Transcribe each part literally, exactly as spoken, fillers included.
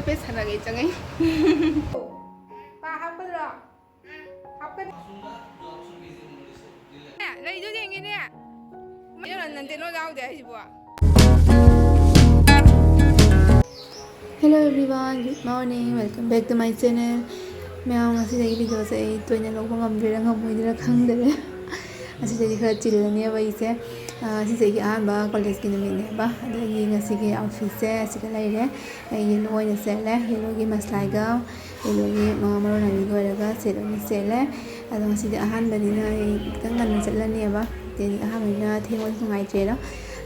ꯄꯦ ꯁꯥꯟꯅꯒꯦ ꯆꯪꯉꯛꯏ꯫ ꯄꯥ ꯍꯥꯞꯀꯗ꯭ꯔꯣ? ꯍꯥꯞꯀꯅꯤ꯫ ꯑꯦ, ꯂꯩꯗꯣ ꯌꯦꯡꯒꯦꯅꯦ꯫ ꯀꯩꯅꯣ, ꯅꯟꯇꯦꯅꯣ ꯌꯥꯎꯗꯦ ꯍꯥꯏꯁꯤꯕꯣ? Hello everyone, good morning, welcome back to my channel. ꯃꯌꯥꯝ, ꯉꯁꯤꯗꯒꯤ ꯚꯤꯗꯤꯑꯣꯁꯦ ꯑꯩ ꯇꯣꯏꯅ ꯂꯧꯕ ꯉꯝꯗꯣꯏꯔꯥ ꯉꯝꯃꯣꯏꯗꯣꯏꯔꯥ ꯈꯪꯗꯔꯦ꯫ ꯉꯁꯤꯗꯒꯤ ꯈꯔ ꯆꯤꯜꯂꯅꯦꯕ ꯑꯩꯁꯦ꯫ ꯑꯥ, ꯁꯤꯁꯦ ꯑꯩꯒꯤ ꯑꯍꯥꯟꯕ ꯀꯣꯂꯦꯖꯀꯤ ꯅꯨꯃꯤꯠꯅꯦꯕ꯫ ꯑꯗꯒꯤ ꯉꯁꯤꯒꯤ ꯑꯥꯎꯠꯐꯤꯠꯁꯦ ꯑꯁꯤꯒ ꯂꯩꯔꯦ꯫ ꯑꯩ ꯌꯦꯜꯂꯣ ꯑꯣꯏꯅ ꯁꯦꯠꯂꯦ꯫ ꯌꯦꯜꯂꯣꯒꯤ ꯃꯁꯂꯥꯏꯒ ꯌꯦꯜꯂꯣꯒꯤ, ꯑ, ꯃꯔꯣꯟ ꯅꯥꯏꯕꯤꯒ ꯑꯣꯏꯔꯒ ꯁꯦꯠ ꯑꯣꯏꯅ ꯁꯦꯠꯂꯦ꯫ ꯑꯗꯣ ꯉꯁꯤꯗꯤ ꯑꯍꯥꯟꯕꯅꯤꯅ ꯑꯩ ꯈꯤꯇꯪ ꯉꯟꯅ ꯆꯠꯂꯅꯦꯕ꯫ ꯑꯗꯩꯗꯤ ꯑꯍꯥꯟꯕꯅꯤꯅ ꯊꯦꯡꯕꯁꯨ ꯅꯨꯡꯉꯥꯏꯇ꯭ꯔꯦꯗꯣ꯫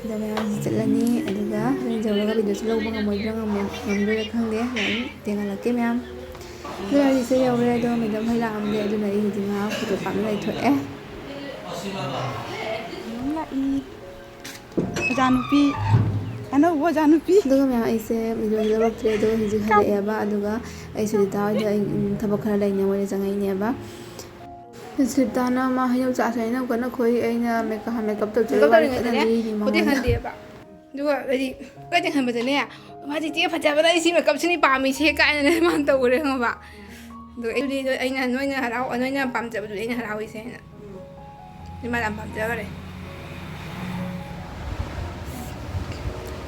ꯑꯗꯣ ꯃꯌꯥꯝꯁꯤ ꯆꯠꯂꯅꯤ꯫ ꯑꯗꯨꯒ ꯍꯣꯔꯦꯟ ꯌꯧꯔꯒ ꯚꯤꯗꯤꯑꯣꯁꯤ ꯂꯧꯕ ꯉꯝꯃꯣꯏꯗ꯭ꯔꯥ ꯉꯝꯃꯣꯏ-, ꯉꯝꯗꯣꯏꯔꯥ ꯈꯪꯗꯦ꯫ ꯑꯗꯨꯝ ꯊꯦꯡꯍꯜꯂꯛꯀꯦ ꯃꯌꯥꯝ꯫ ꯑꯗꯣ ꯍꯧꯖꯤꯛꯁꯦ ꯌꯧꯔꯦ꯫ ꯑꯗꯣ ꯃꯦꯗꯝ ꯍꯣꯏ ꯂꯥꯛꯑꯝꯗꯦ꯫ ꯑꯗꯨꯅ ꯑꯩ ꯍꯧꯖꯤꯛ ꯉꯥꯏꯍꯥꯛ ꯐꯣꯇꯣ ꯀꯥꯞꯅ ꯂꯩꯊꯣꯛꯑꯦ꯫ ꯃꯦꯗꯝ ꯂꯥꯛꯏ꯫ ꯑꯣꯖꯥ ꯅꯨꯄꯤ, ꯑꯅꯧꯕ ꯑꯣꯖꯥ ꯅꯨꯄꯤ꯫ ꯑꯗꯨꯒ ꯃꯌꯥꯝ, ꯑꯩꯁꯦ ꯚꯤꯗꯤꯑꯣꯗꯤ ꯂꯧꯔꯛꯇ꯭ꯔꯦ꯫ ꯑꯗꯣ ꯍꯧꯖꯤꯛ ꯍꯜꯂꯛꯑꯦꯕ꯫ ꯑꯗꯨꯒ ꯑꯩ ꯁꯨꯅꯤꯇꯥ ꯍꯣꯏꯗ ꯑꯩ, ꯎꯝ, ꯊꯕꯛ ꯈꯔ ꯂꯩꯅ ꯃꯣꯏꯗ ꯆꯪꯉꯛꯏꯅꯦꯕ꯫ ꯁꯨꯅꯤꯇꯥꯅ ꯃꯥ ꯍꯩꯅꯧ ꯆꯥꯁꯦ ꯍꯥꯏꯅ ꯀꯟꯅ ꯈꯣꯏ꯫ ꯑꯩꯅ ꯃꯦꯀꯞ, ꯃꯦꯀꯞ ꯇꯧꯖꯔꯒ ꯃꯦꯀꯞ ꯀꯟꯅ ꯇꯧꯔꯤꯉꯩꯗꯅꯦ ꯂꯤꯔꯤ ꯈꯨꯗꯤ ꯃꯉꯣꯟꯗ꯫ ꯈꯟꯗꯦꯕ꯫ ꯑꯗꯨꯒ ꯍꯥꯏꯗꯤ ꯀꯩꯗ ꯈꯟꯕꯗꯅꯦ, "ꯃꯥꯗꯤ ꯆꯦ ꯐꯖꯕꯅ ꯑꯩ ꯁꯤ ꯃꯦꯀꯞꯁꯤꯅꯤ ꯄꯥꯝꯃꯤꯁꯦ" ꯀꯥꯏꯅꯅꯦ ꯃꯥꯅ ꯇꯧꯔꯦ, ꯈꯪꯉꯕ? ꯑꯗꯣ ꯑꯩꯗꯤ ꯑꯩꯅ, ꯅꯣꯏꯅ ꯍꯔꯥꯎ-, ꯅꯣꯏꯅ ꯄꯥꯝꯖꯕꯗꯨꯗꯤ ꯑꯩꯅ ꯍꯔꯥꯎꯏꯁꯦ ꯍꯦꯟꯅ꯫ ꯑꯗꯨ ꯃꯥ ꯌꯥꯝ ꯄꯥꯝꯖꯈꯔꯦ꯫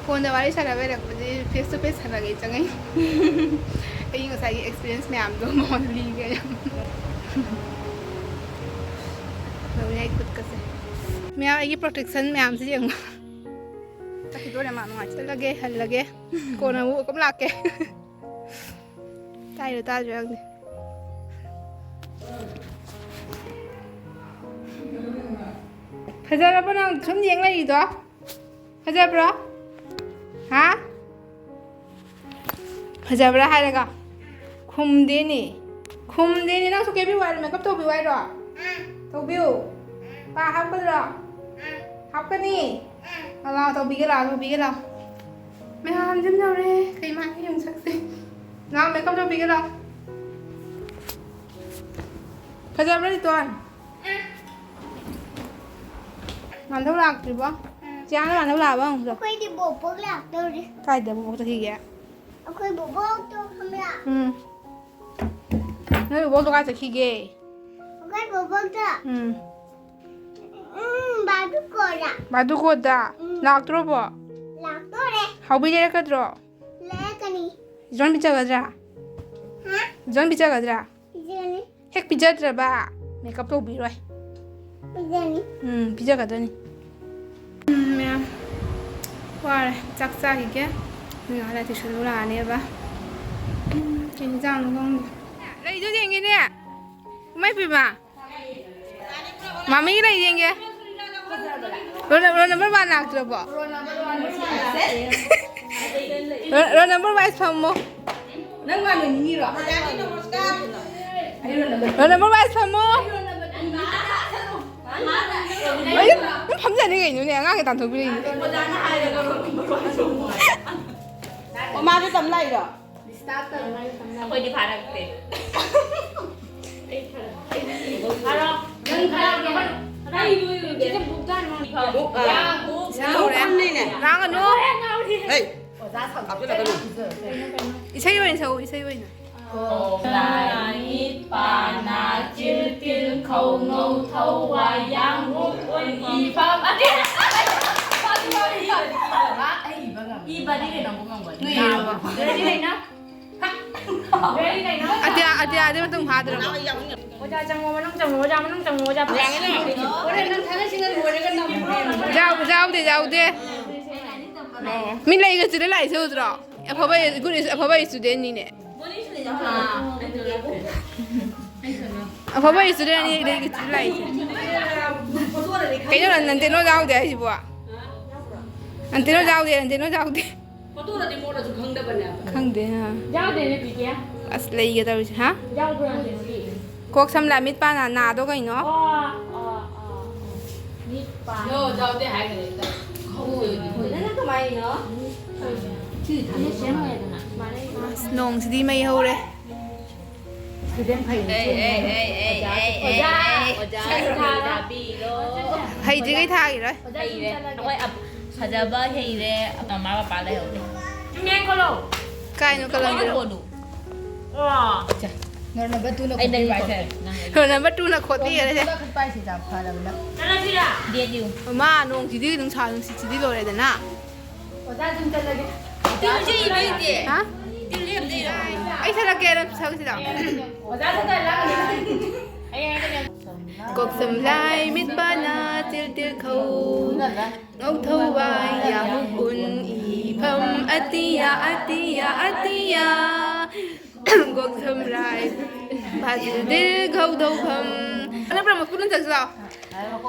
ꯐꯣꯟꯗ ꯋꯥꯔꯤ ꯁꯥꯟꯅꯕ ꯍꯩꯔꯛꯄꯗꯤ face to face ꯁꯥꯟꯅꯒꯦ ꯆꯪꯉꯛꯏ꯫ ꯑꯩ ꯉꯁꯥꯏꯒꯤ experience ꯃꯌꯥꯝꯗꯣ ꯃꯉꯣꯟꯗ ꯂꯤꯒꯦ꯫ ꯌꯥꯝ ꯂꯧꯔꯦ ꯑꯩ ꯈꯨꯠꯀꯁꯦ꯫ ꯃꯌꯥꯝ, ꯑꯩꯒꯤ protection ꯃꯌꯥꯝꯁꯦ ꯌꯦꯡꯉꯣ꯫ ꯆꯠꯈꯤꯗꯣꯔꯦ ꯃꯥ, ꯅꯨꯡꯉꯥꯏꯇꯦ꯫ ꯆꯠꯂꯒꯦ, ꯍꯜꯂꯒꯦ꯫ ꯀꯣꯟꯅ ꯑꯃꯨꯛ ꯑꯃꯨꯛ ꯂꯥꯛꯀꯦ꯫ ꯇꯥꯏꯔꯣ ꯇꯥꯗ꯭ꯔꯣ ꯈꯪꯗꯦ꯫ ꯐꯖꯔꯕꯣ ꯅꯪ ꯁꯨꯝ ꯌꯦꯡ ꯂꯩꯔꯤꯗꯣ? ꯐꯖꯕ꯭ꯔꯣ? ꯍꯥ? ꯐꯖꯕ꯭ꯔꯥ ꯍꯥꯏꯔꯒ ꯈꯨꯝꯗꯦꯅꯦ꯫ ꯈꯨꯝꯗꯦꯅꯦ꯫ ꯅꯪꯁꯨ ꯀꯦꯕꯤꯌꯨ ꯍꯥꯏꯔꯣ? ꯃꯦꯀꯞ ꯇꯧꯕꯤꯌꯨ ꯍꯥꯏꯔꯣ? ꯇꯧꯕꯤꯌꯨ꯫ ꯄꯥ ꯍꯥꯞꯀꯗ꯭ꯔꯣ? ꯍꯥꯞꯀꯅꯤ꯫ ꯂꯥꯛꯑꯣ, ꯇꯧꯕꯤꯒꯦ ꯂꯥꯛꯑꯣ, ꯇꯧꯕꯤꯒꯦ ꯂꯥꯛꯑꯣ꯫ ꯃꯌꯥꯝ ꯌꯨꯝ ꯌꯧꯔꯦ꯫ ꯀꯩ ꯃꯥꯏ ꯌꯨꯝ ꯁꯛꯁꯦ꯫ ꯂꯥꯛꯑꯣ, ꯃꯦꯀꯞ ꯇꯧꯕꯤꯒꯦ ꯂꯥꯛꯑꯣ꯫ ꯐꯖꯕ꯭ꯔꯥ, ꯔꯤꯇꯣꯟ? ꯃꯥꯟꯗꯧ ꯂꯥꯛꯇ꯭ꯔꯤꯕꯣ? ꯆꯤꯌꯥꯅ ꯃꯥꯟꯗꯧ ꯂꯥꯛꯑꯕ ꯑꯃꯨꯛꯁꯨ? ꯑꯩꯈꯣꯏꯗꯤ ꯕꯣꯕꯣꯛ ꯂꯥꯛꯇꯧꯔꯤ꯫ ꯀꯥꯏꯗ ꯕꯣꯕꯣꯛ ꯆꯠꯈꯤꯒꯦ? ꯑꯩꯈꯣꯏ ꯕꯣꯕꯣꯛꯇꯣ ꯈꯪꯕ꯭ꯔꯥ? ꯎꯝ꯫ ꯅꯣꯏ ꯕꯣꯕꯣꯛꯇꯣ ꯀꯥꯏ ꯆꯠꯈꯤꯒꯦ? ꯑꯩꯈꯣꯏ ꯕꯣꯕꯣꯛꯇꯣ꯫ ꯎꯝ꯫ ꯎꯝ, ꯕꯥꯗꯨꯀꯣꯗ꯫ ꯕꯥꯗꯨꯀꯣꯗ? ꯎꯝ꯫ ꯂꯥꯛꯇ꯭ꯔꯣꯕꯣ? ꯂꯥꯛꯇꯣꯔꯦ꯫ ꯍꯥꯎꯕꯤ ꯂꯩꯔꯛꯀꯗ꯭ꯔꯣ? ꯂꯩꯔꯛꯀꯅꯤ꯫ ꯏꯖꯣꯟ ꯄꯤꯖꯒꯗ꯭ꯔꯥ? ꯍꯥ? ꯏꯖꯣꯟ ꯄꯤꯖꯒꯗ꯭ꯔꯥ? ꯄꯤꯖꯒꯅꯤ꯫ ꯍꯦꯛ ꯄꯤꯖꯗ꯭ꯔꯕ ꯃꯦꯀꯞ ꯇꯧꯕꯤꯔꯣꯏ꯫ ꯄꯤꯖꯅꯤ꯫ ꯎꯝ, ꯄꯤꯖꯒꯗꯣꯏꯅꯤ꯫ ꯎꯝ, ꯃꯌꯥꯝ ꯋꯥꯔꯦ, ꯆꯥꯛ ꯆꯥꯈꯤꯒꯦ꯫ ꯉꯥꯏꯍꯥꯛ ꯂꯩꯔ ꯇꯨꯏꯁꯟꯗꯨ ꯂꯥꯛꯑꯅꯦꯕ꯫ ꯎꯝ, ꯀꯩ ꯌꯦꯟꯖꯥꯡꯅꯣ ꯈꯪꯗꯦ꯫ ꯂꯩꯗꯣ ꯌꯦꯡꯒꯦꯅꯦ꯫ ꯏꯃꯥꯏ ꯄꯦꯝꯃ꯫ ꯃꯃꯤꯒꯤ ꯂꯩ ꯌꯦꯡꯒꯦ꯫ ꯔꯣꯜ ꯅꯝ-, ꯔꯣꯜ ꯅꯝꯕꯔ ꯋꯥꯟ ꯂꯥꯛꯇ꯭ꯔꯕꯣ? ꯔꯣꯜ, ꯔꯣꯜ ꯅꯝꯕꯔ ꯋꯥꯏꯁ ꯐꯝꯃꯣ꯫ ꯅꯪ ꯋꯥ ꯂꯣꯏꯅꯤꯡꯉꯤꯔꯣ? ꯔꯣꯜ ꯅꯝꯕꯔ ꯋꯥꯏꯁ ꯐꯝꯃꯣ꯫ ꯑꯩ ꯑꯗꯨꯝ ꯐꯝꯖꯅꯤ ꯀꯩꯅꯣꯅꯦ, ꯑꯉꯥꯡꯒ ꯇꯥꯟꯊꯣꯛꯄꯤꯔꯛꯏꯅꯦ꯫ ꯑꯣ, ꯃꯥꯁꯨ ꯇꯝ ꯂꯥꯛꯏꯔꯣ? ꯑꯩꯈꯣꯏꯗꯤ ꯐꯥꯔꯛꯇꯦ꯫ ꯐꯥꯔꯣ꯫ ꯅꯪ ꯐꯥꯔꯛꯑꯣ꯫ ꯑꯩ ꯂꯣꯏꯔꯨꯒꯦ꯫ ꯕꯨꯛ, ꯑ, ꯌꯥ, ꯕꯨꯛ, ꯌꯥ꯫ ꯕꯨꯛ ꯍꯧꯔꯦ꯫ ꯑꯅꯤꯅꯦ꯫ ꯂꯥꯡꯒꯅꯨ꯫ ꯍꯦ! ꯍꯥꯞꯆꯤꯜꯂꯛꯀꯅꯨ꯫ ꯏꯁꯩ ꯑꯣꯏꯅ ꯁꯛꯎ, ꯏꯁꯩ ꯑꯣꯏꯅ꯫ ꯈꯣꯡꯅꯥꯏ ꯃꯤꯠ ꯄꯥ ꯅꯥ ꯆꯤꯜ ꯇꯤꯜ ꯈꯧ ꯉꯧ ꯊꯧ ꯋꯥ ꯌꯥꯡ ꯔꯨꯛ ꯎꯟ ꯏ ꯐꯝ ꯑꯇꯦ꯫ ꯏꯕꯗꯤ ꯀꯩꯅꯣꯕꯨ ꯉꯝꯒꯅꯤ꯫ ꯅꯣꯏ ꯏꯔꯣꯕ? ꯔꯦꯗꯤ ꯂꯩꯅ? ꯔꯦꯗꯤ ꯂꯩꯅ? ꯑꯇꯤꯌꯥ, ꯑꯇꯤꯌꯥꯗꯤ ꯃꯇꯨꯡ ꯐꯥꯗ꯭ꯔꯕꯣ? ꯑꯣꯖꯥ ꯆꯪꯉꯣ, ꯃꯅꯨꯡ ꯆꯪꯉꯣ, ꯑꯣꯖꯥ ꯃꯅꯨꯡ ꯆꯪꯉꯣ, ꯑꯣꯖꯥ꯫ ꯍꯣꯔꯦꯟ ꯅꯪ ꯊꯥꯡꯒꯩ ꯁꯦꯡꯅ ꯂꯣꯏꯔꯒ ꯅꯝꯃꯣ꯫ ꯌꯥꯎ-, ꯌꯥꯎꯗꯦ, ꯌꯥꯎꯗꯦ꯫ ꯃꯤ ꯂꯩꯒ ꯆꯤꯜꯂ ꯂꯥꯛꯏꯁꯦ ꯎꯗ꯭ꯔꯣ? ꯑꯐꯕ, good is-, ꯑꯐꯕ studentꯅꯤꯅꯦ꯫ ꯑꯐꯕ studentꯅꯤ ꯂꯩꯒ ꯆꯤꯜꯂ ꯂꯥꯛꯏꯁꯦ꯫ ꯀꯩꯅꯣ, ꯅꯟꯇꯦꯅꯣ ꯌꯥꯎꯗꯦ ꯍꯥꯏꯁꯤꯕꯣ? ꯅꯟꯇꯦꯅꯣ ꯌꯥꯎꯗꯦ, ꯅꯟꯇꯦꯅꯣ ꯌꯥꯎꯗꯦ꯫ ꯐꯣꯇꯣꯗꯗꯤ ꯃꯣꯠꯂꯁꯨ ꯈꯪꯗꯕꯅꯦꯕ꯫ ꯈꯪꯗꯦ, ꯑꯥ꯫ ꯌꯥꯎꯗꯦꯅꯦ, ꯄꯤꯀꯦ꯫ ꯑꯁ, ꯂꯩꯒꯦ ꯇꯧꯔꯤꯁꯦ, ꯍꯥ? ꯌꯥꯎꯕ꯭ꯔꯣ ꯅꯪꯒꯤ? ꯀꯣꯛ ꯁꯝ ꯂꯥꯏ ꯃꯤꯠ ꯄꯥ ꯅꯥ ꯅꯥꯗꯣ ꯀꯩꯅꯣ? ꯑꯣ, ꯑꯣ, ꯑꯣ꯫ ꯃꯤꯠ ꯄꯥ꯫ ꯌꯣ, ꯌꯥꯎꯗꯦ ꯍꯥꯏꯈ꯭ꯔꯦ꯫ ꯅꯪꯅ ꯀꯃꯥꯏꯅꯣ? ꯁꯤ ꯊꯝꯃꯣ꯫ ꯑꯁ, ꯅꯣꯡꯁꯤꯗꯤ ꯃꯩ ꯍꯧꯔꯦ꯫ Student ꯐꯩ꯫ ꯑꯩ, ꯑꯩ, ꯑꯩ, ꯑꯩ, ꯑꯩ, ꯑꯣꯖꯥ, ꯑꯩ, ꯑꯩ꯫ ꯑꯣꯖꯥ, ꯑꯣꯖꯥ꯫ ꯍꯩꯇ꯭ꯔꯤꯈꯩ ꯊꯥꯈꯤꯔꯣꯏ꯫ ꯍꯩꯔꯦ꯫ ꯑꯩꯈꯣꯏ ꯑꯞ-, ꯐꯖꯕ ꯍꯩꯔꯦ꯫ ꯃꯃꯥ ꯄꯄꯥ ꯂꯩꯍꯧꯔꯦ꯫ ꯆꯨꯝꯃꯦ, ꯈꯣꯠꯂꯣ꯫ ꯀꯥꯏꯅꯣ ꯀꯂꯝꯗꯨꯅꯣ? ꯅꯣꯔ ꯅꯝꯕꯔ ꯇꯨꯅ ꯑꯩ ꯈꯣꯠꯄꯤꯕ ꯅꯪꯒꯤ ꯍꯥꯏꯇꯥꯔꯦ꯫ ꯈꯣꯠꯄꯤ, ꯅꯪ ꯑꯩ ꯅꯣꯔ ꯅꯝꯕꯔ ꯇꯨꯅ ꯈꯣꯠꯄꯤꯈ꯭ꯔꯦ꯫ ꯈꯣꯠꯄ ꯈꯣꯠꯄ ꯍꯥꯏꯁꯦ ꯌꯥꯝ ꯐꯔꯕꯅꯦ꯫ ꯆꯠꯂꯁꯤꯔꯥ? ꯗꯦꯠ ꯌꯨ꯫ ꯃꯥ ꯅꯣꯡꯁꯤꯗꯤ, ꯅꯨꯡꯁꯥ ꯅꯨꯡꯁꯤꯠꯁꯤꯗꯤ ꯂꯣꯏꯔꯦꯗꯅ꯫ ꯑꯣꯖꯥ ꯑꯗꯨꯝ ꯆꯠꯂꯒꯦ꯫ ꯇꯤꯜꯁꯤ ꯏꯕꯩꯗꯦ꯫ ꯍꯥ? ꯇꯤꯜ ꯂꯦꯝꯗꯦ꯫ ꯑꯩ ꯁꯠꯂꯛꯀꯦ, ꯅꯪ ꯁꯠꯂꯛꯁꯤꯗ꯫ ꯑꯣꯖꯥ ꯁꯠꯂ ꯂꯥꯛꯀꯅꯤ꯫ ꯀꯣꯛ ꯁꯝ ꯂꯥꯏ ꯃꯤꯠ ꯄꯥ ꯅꯥ ꯆꯤꯜ ꯇꯤꯜ ꯈꯧ꯫ ꯉꯧꯊꯧꯕ ꯌꯥꯍꯨꯛ ꯎꯟ ꯏꯐꯝ ꯑꯇꯤꯌꯥ ꯑꯇꯤꯌꯥ ꯑꯇꯤꯌꯥ꯫ ꯒꯣꯛ ꯁꯝ ꯂꯥꯏ ꯕꯥꯖꯤꯜ ꯗꯤꯜ ꯒꯧ ꯙꯧ ꯚꯝ꯫ ꯑꯅꯛꯄꯗ ꯃꯄꯨꯟ ꯆꯪꯁꯤ ꯂꯥꯛꯑꯣ꯫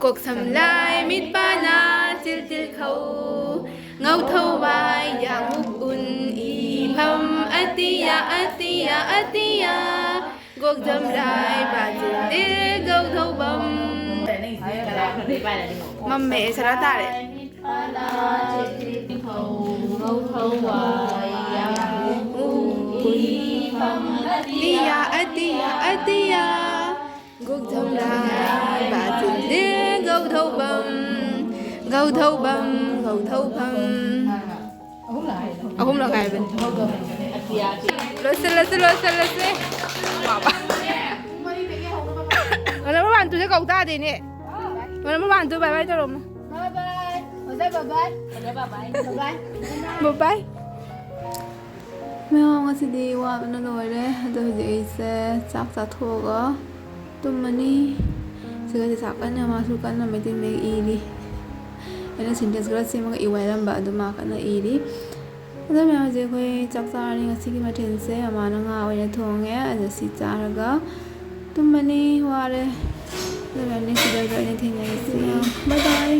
ꯀꯣꯛ ꯁꯝ ꯂꯥꯏ ꯃꯤꯠ ꯄꯥ ꯅꯥ ꯆꯤꯜ ꯇꯤꯜ ꯈꯧ꯫ ꯉꯧꯊꯧꯕ ꯌꯥꯍꯨꯛ ꯎꯟ ꯏꯐꯝ ꯑꯇꯤꯌꯥ ꯑꯇꯤꯌꯥ ꯑꯇꯤꯌꯥ꯫ ꯒꯣꯛ ꯁꯝ ꯂꯥꯏ ꯕꯥꯖꯤꯜ ꯗꯤꯜ ꯒꯧ ꯙꯧ ꯚꯝ꯫ ꯃꯝꯃꯦ, ꯁꯔꯥ ꯇꯥꯔꯦ꯫ ꯑꯇꯤꯌꯥ, ꯑꯇꯤꯌꯥ, ꯑꯇꯤꯌꯥ꯫ ꯒꯣꯛ ꯁꯝ ꯂꯥꯏ ꯕꯥꯖꯤꯜ ꯗꯤꯜ ꯒꯧ ꯙꯧ ꯚꯝ꯫ ꯒꯧ ꯙꯧ ꯚꯝ, ꯒꯧ ꯙꯧ ꯚꯝ꯫ ꯑꯍꯨꯝꯂꯛ ꯍꯥꯏꯕꯅꯤ꯫ ꯂꯣꯏꯁꯤꯜꯂꯁꯤ, ꯂꯣꯏꯁꯤꯜꯂꯁꯤ꯫ ꯕꯥꯕꯥ꯫ ꯃꯅꯝ ꯃꯄꯥꯟ ꯇꯨꯁꯦ ꯀꯧ ꯇꯥꯗꯦꯅꯦ꯫ ꯃꯅꯝ ꯃꯄꯥꯟ ꯇꯨ ꯕꯥꯏ ꯕꯥꯏ ꯇꯧꯔꯝꯃꯣ꯫ ꯕꯥꯏ ꯕꯥꯏ꯫ ꯑꯣꯖꯥ ꯕꯥꯏ ꯕꯥꯏ꯫ ꯕꯥꯏ ꯕꯥꯏ꯫ ꯕꯥꯏ ꯕꯥꯏ꯫ ꯃꯌꯥꯝ, ꯉꯁꯤꯗꯤ ꯋꯥꯕꯅ ꯂꯣꯏꯔꯦ꯫ ꯑꯗꯣ ꯍꯧꯖꯤꯛ ꯑꯩꯁꯦ ꯆꯥꯛ ꯆꯥꯊꯣꯛꯑꯒ ꯇꯨꯝꯃꯅꯤ꯫ ꯁꯤꯒꯗꯤ ꯆꯥꯛ ꯀꯟꯅ, ꯃꯥꯁꯨ ꯀꯟꯅ ꯃꯩꯇꯩ ꯃꯌꯦꯛ ꯏꯔꯤ꯫ ꯑꯩꯅ ꯁꯦꯟꯇꯦꯟꯁ ꯈꯔ ꯁꯦꯝꯃꯒ ꯏꯌꯨ ꯍꯥꯏꯔꯝꯕ, ꯑꯗꯨ ꯃꯥ ꯀꯟꯅ ꯏꯔꯤ꯫ ꯑꯗꯣ ꯃꯌꯥꯝ, ꯍꯧꯖꯤꯛ ꯑꯩꯈꯣꯏ ꯆꯥꯛ ꯆꯥꯔꯅꯤ꯫ ꯉꯁꯤꯒꯤ ꯃꯊꯦꯜꯁꯦ ꯃꯃꯥꯅ ꯉꯥ ꯑꯣꯏꯅ ꯊꯣꯡꯉꯦ꯫ ꯑꯗꯣ ꯁꯤ ꯆꯥꯔꯒ ꯇꯨꯝꯃꯅꯤ, ꯋꯥꯔꯦ꯫ ꯑꯗꯣ ꯃꯌꯥꯝ, next video ꯗ ꯑꯣꯏꯅ ꯊꯦꯡꯅꯔꯁꯤ꯫ ꯕꯥꯏ ꯕꯥꯏ꯫